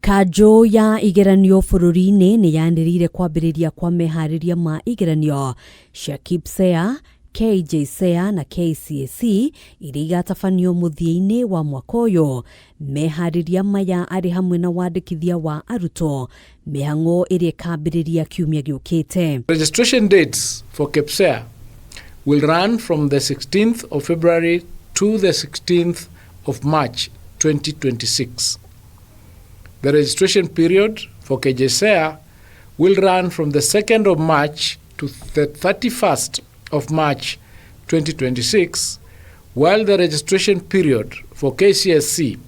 Kanjũ ya igeranio bũrũri-inĩ nĩ yanĩrĩire kwambĩrĩria kwa meharĩria ma igeranio cia KPSEA, KJSEA na KCSE iria igatabanio mũthia-inĩ wa mwaka ũyũ. Meharĩria maya arĩ hamwe na wandĩkithia wa arutwo, mĩhang'o ĩrĩa ĩkambĩrĩria kiumia gĩũkĩte. Registration dates for KPSEA will run from the 16th of February to the 16th of March 2026. The registration period for KJSEA will run from the 2nd of March to the 31st of March 2026, while the registration period for KCSE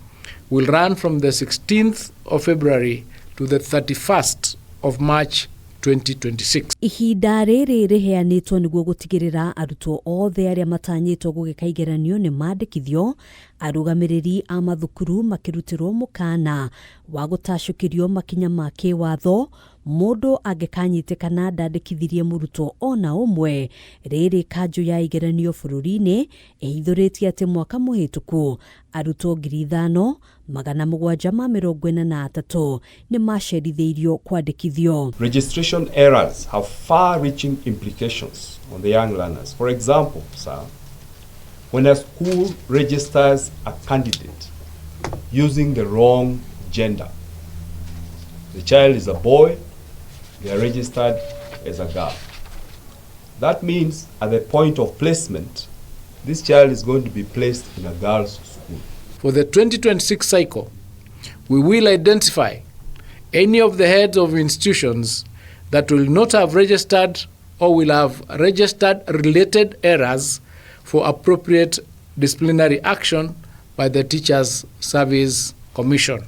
will run from the 16th of February to the 31st of March 2026. Ihinda rĩrĩ rĩheanĩtwo nĩguo gũtigĩrĩra arutwo othe arĩa matanyĩtwo gũgĩka igeranio nĩ mandĩkithio, arũgamĩrĩri a mathukuru makĩrutĩrwo mũkana wa gũtacũkĩrio makinya ma kĩwatho mũndũ angĩkanyitĩkana ndandĩkithirie mũrutwo ona ũmwe. Rĩrĩ kanjũ ya igeranio bũrũri-inĩ ĩhithũrĩtie atĩ mwaka mũhĩtũku arutwo 5743 nĩ macerithĩirio kwandĩkithio. Registration errors have far-reaching implications on the young learners. For example, sir, when a school registers a candidate using the wrong gender, the child is a boy, they are registered as a girl. That means at the point of placement, this child is going to be placed in a girl's school. For the 2026 cycle, we will identify any of the heads of institutions that will not have registered or will have registered related errors for appropriate disciplinary action by the Teachers Service Commission.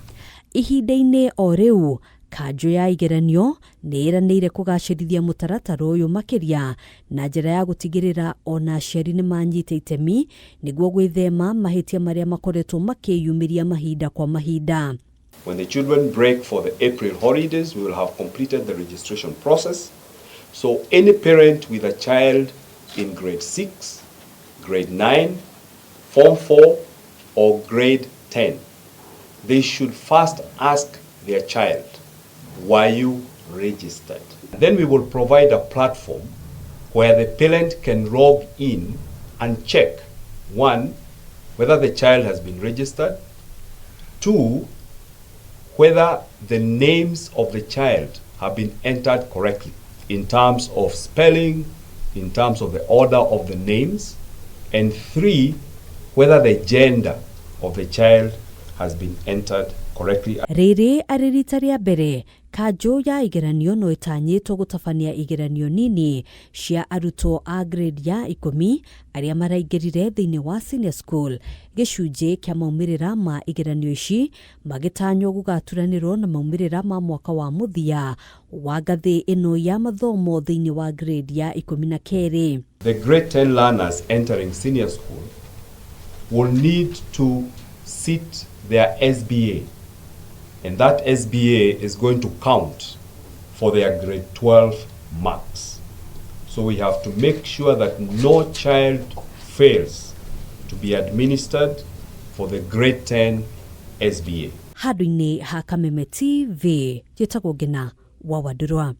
Ihinda-inĩ o rĩu, kanjũ ya igeranio nĩ ĩranĩire kũgacĩrithia mũtaratara ũyũ makĩria na njĩra ya gũtigĩrĩra ona aciari nĩ manyita itemi nĩguo gwĩthema mahĩtia marĩa makoretwo makĩyumĩria mahinda kwa mahinda. When the children break for the April holidays, we will have completed the registration process. So any parent with a child in grade 6, grade 9, form 4, or grade 10, they should first ask their child, "Were you registered?" Then we will provide a platform where the parent can log in and check, one, whether the child has been registered, two, whether the names of the child have been entered correctly in terms of spelling, in terms of the order of the names, and three, whether the gender of the child has been entered correctly. Rĩrĩ arĩ rita rĩa mbere kanjũ ya igeranio no ĩtanyĩtwo gũtabania igeranio nini cia arutwo a grade ya 10 arĩa maraingĩrire thĩinĩ wa senior school. Gĩcunjĩ kĩa maumĩrĩra ma igeranio ici magĩtanywo gũgaturanĩrwo na maumĩrĩra ma mwaka wa mũthia wa ngathĩ ĩno ya mathomo thĩinĩ wa grade ya 12. The grade 10 learners entering senior school will need to sit their SBA, and that SBA is going to count for their grade 12 marks. So we have to make sure that no child fails to be administered for the grade 10 SBA. Handũ-inĩ ha Kameme TV, njĩtagwo Ngina wa Wandũrwa.